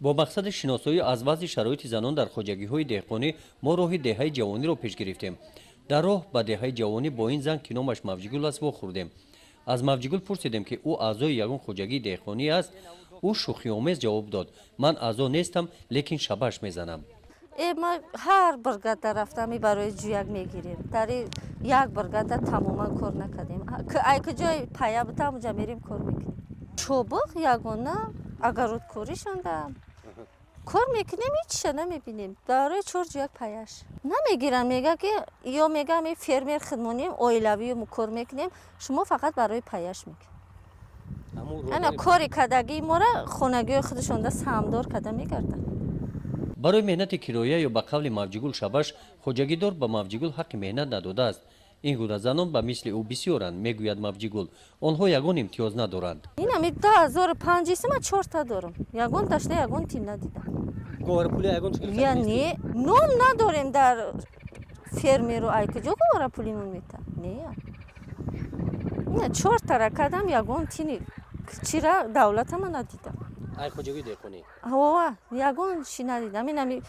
Бо мақсади шиносоӣ аз вазъи шароити занон дар хоҷагиҳои деҳқонӣ мо роҳи деҳаи Ҷавониро пеш гирифтем. Дар роҳ ба деҳаи Ҷавонӣ бо ин зан, ки номаш Мавҷигул аст, вохӯрдем. Аз Мавҷигул пурсидем, ки ӯ аъзои ягон хоҷагии деҳқонӣ аст. Ӯ шӯхиомез ҷавоб дод: «Ман аъзо нестам, лекин шабаш мезанам». Ма ҳар бригада рафтам, барои ҷӯяк мегирем. Дар як бригада тамоман кор накардем. Ай куҷои пая бута, ҳамуҷа мерем, кор мекунем. Чобуқ ягона огородкоришонда кор мекунем, ҳичша намебинем. Барои чор ҷӯяк паяш намегирам. Мега, ки ё мегам, фермер хидмонем, оилавию кор мекунем, шумо фақат барои паяш мекунем. Ана кори кардагии мора хонагиҳои худашонда саҳмдор карда мегарданд. Барои меҳнати кироя ё ба қавли Мавҷигул шабаш, хоҷагидор ба Мавҷигул ҳаққи меҳнат надодааст. Ин гуна занон ба мисли ӯ бисёранд, мегӯяд Мавҷигул. Онҳо ягон имтиёз надоранд. Инами 2005 ма чорта дорам, ягон ташна, ягон тин надидам. Я не, ном надорем дар фермеру. Ай куҷо говорапулимон мета? Не, ина чортара кардам, ягон тини чира давлатама надидам. Ай хоҷагии деҳқонӣ? Ова, ягон чи надидам. Инами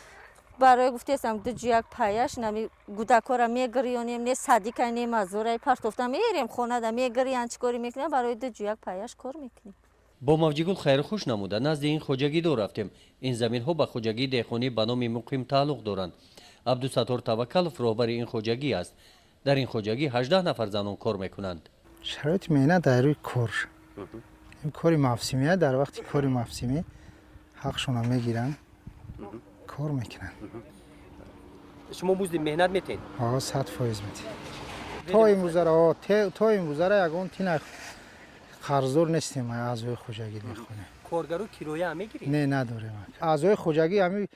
барои гуфтесам, ду ҷӯяк паяш. Нами гудакора мегирёнем, не садика, не мазураи партофта мерем, хонада мегирян. Чӣ кори мекунем? Барои ду ҷӯяк паяш кор мекунем. Бо Мавҷигул хайрхуш намуда, назди ин хоҷагидор рафтем. Ин заминҳо ба хоҷагии деҳқонӣ ба номи Муқим тааллуқ доранд. Абдусаттор Таваккалов роҳбари ин хоҷагӣ аст. Дар ин хоҷагӣ 18 нафар занон кор мекунанд. Шароити меҳнат дар рӯи кор, ин кори мавсимия. Дар вақти кори мавсимӣ ҳақшона мегиранд, кор мекунанд. Шумо музди меҳнат метед? 100% метем. То имрӯзара ягон тина қарздор нестем аъзои хоҷагӣ деҳқонӣ. Коргару кироя мегиред? Не, надорем. Аъзои хоҷагӣ ҳами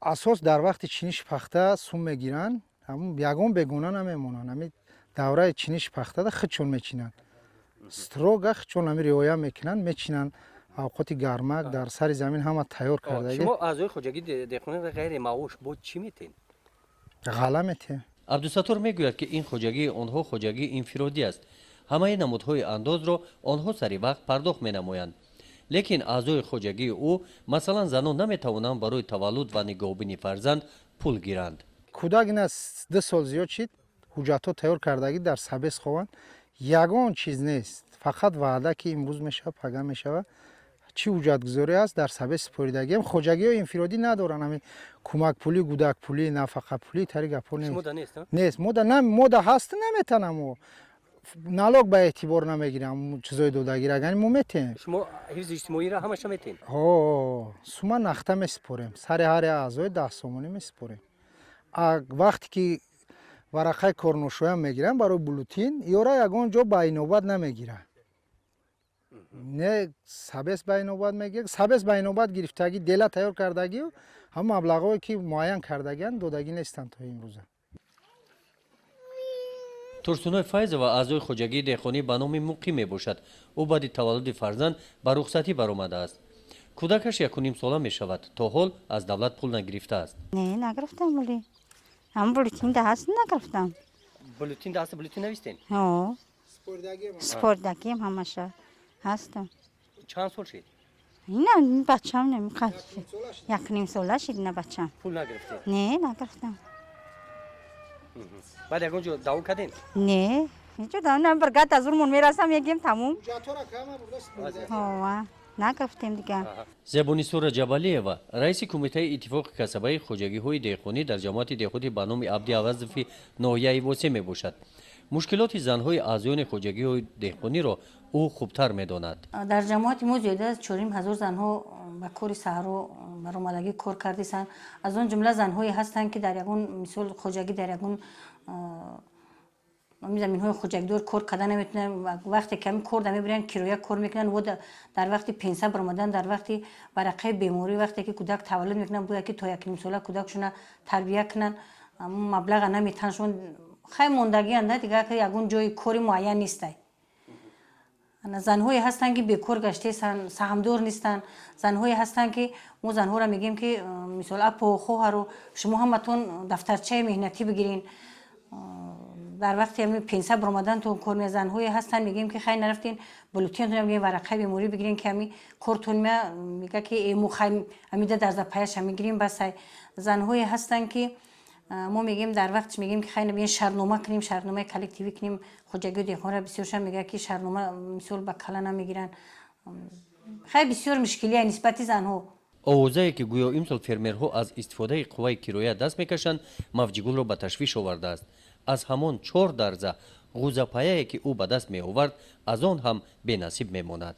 асос дар вақти чиниши пахта сум мегиранд, ягон бегона намемонанд. Ҳами давраи чиниши пахтада худшон мечинанд, строго худшон ҳами риоя мекунанд, мечинанд. Авқоти гармак дар сари замин ҳама тайёр кардагӣ. Шумо аъзои хоҷагии деҳқонӣ ғайри маош бо чӣ метед? Ғалла метем. Абдусаттор мегӯяд, ки ин хоҷагии онҳо хоҷагии инфиродӣ аст. Ҳамаи намудҳои андозро онҳо сари вақт пардохт менамоянд, лекин аъзои хоҷагии ӯ, масалан, занон, наметавонанд барои таваллуд ва нигоҳубини фарзанд пул гиранд. Кӯдак ина 2 сол зиёд шид, ҳуҷҷатҳо тайёр кардагӣ, дар собес хованд, ягон чиз нест, фақат ваъда, ки имрӯз мешавад, пага мешавад. Чӣ ҳуҷҷатгузорӣ аст, дар собес супоридагиам. Хоҷагиҳои инфиродӣ надоранд ҳамин кӯмакпулӣ, гудакпулӣ, нафақапулӣ, тари гапҳо нест. Мода ҳаст, наметанам, мо налог ба эътибор намегирам, чизои додагира яъне мо метем. Шумо ҳифзи иҷтимоиро ҳамаша метем? Ҳо, сума нахта месупорем, сари ҳар як аъзои 10 сомонӣ месупорем. Вақте ки варақаи корношоям мегирам барои бюллетень, ёра ягон ҷо ба инобат намегирад, не собес ба инобат мегирад. Собес ба инобат гирифтагӣ, дела тайёр кардагию ҳама маблағҳое, ки муайян кардагианд, додагӣ нестанд то имрӯза. Турсуной Файзова аъзои хоҷагии деҳқонӣ ба номи Муқим мебошад. Ӯ баъди таваллуди фарзанд ба рухсатӣ баромадааст. Кӯдакаш 1,5 сола мешавад, то ҳол аз давлат пул нагирифтааст. Не, нагирифтам. Вале ҳам бюллетень да ҳаст, нагирифтам. Бюллетень да ҳаст, бюллетень навистен? Ҳо, спордагиам ҳамаша ҳастам. Чанд сол шид? Ина бачам 1,5 сола шид, ина бачам. Пул нагирифтед? Не, нагирифтам. Баъд ягон ҷо даъво кардем? Не, ҳеҷ на. Бригада зурмон мерасам, мегем, тамом. Нагирифтем дига. Зебонисо Раҷабалиева раиси кумитаи иттифоқи касабаи хоҷагиҳои деҳқонӣ дар ҷамоати деҳоти ба номи Абди Авазови ноҳияи Восеъ мебошад. Мушкилоти занҳои аъзоёни хоҷагиҳои деҳқониро ӯ хубтар медонад. Дар ҷамоати мо зиёда аз 4,5 ҳазор занҳо ба кори саҳро баромадагӣ кор кардисанд. Аз он ҷумла занҳое ҳастанд, ки дар ягон, мисол, хоҷагӣ, дар ягон заминҳои хоҷагидор кор карда наметавонанд. Вақте ки ҳамин кор мебиранд, кироя кор мекунанд. Во дар вақти пенсия баромадан, дар вақти варақаи беморӣ, вақте ки кӯдак таваллуд мекунанд, бояд ки то 1,5 сола кӯдакшона тарбия кунанд, маблаға наметаншон. Хай, мондагианд, дигар ягон ҷои кори муайян нестай. Занҳое ҳастанд, ки бекор гаштесанд, саҳмдор нестанд. Занҳое ҳастанд, ки мо занҳоро мегӯем, ки, мисол, апо, хоҳару, шумо ҳаматон дафтарчаи меҳнатӣ бигирен. Дар вақти ҳами пенсия баромадантон кор мея. Занҳое ҳастанд, мегӯем ки хай, нарафтен, бюллетентон мегӯем, варақаи беморӣ бигирен, ки ҳами кортон мега, ки мо хай ҳамида дар запаяша мегирем, бас. Ай занҳое ҳастанд, ки мо мегӯем, дар вақтш мегӯем, ки хай, набиен, шартнома кунем, шартномаи коллективӣ кунем хоҷагиҳои деҳқонро. Бисёрша мегӯяд, ки шартнома мисол ба кала намегиранд. Хай, бисёр мушкилия нисбати занҳо. Овозае, ки гӯё имсол фермерҳо аз истифодаи қувваи кироя даст мекашанд, Мавҷигулро ба ташвиш овардааст. Аз ҳамон чор дарза ғӯзапаяе, ки ӯ ба даст меовард, аз он ҳам бенасиб мемонад.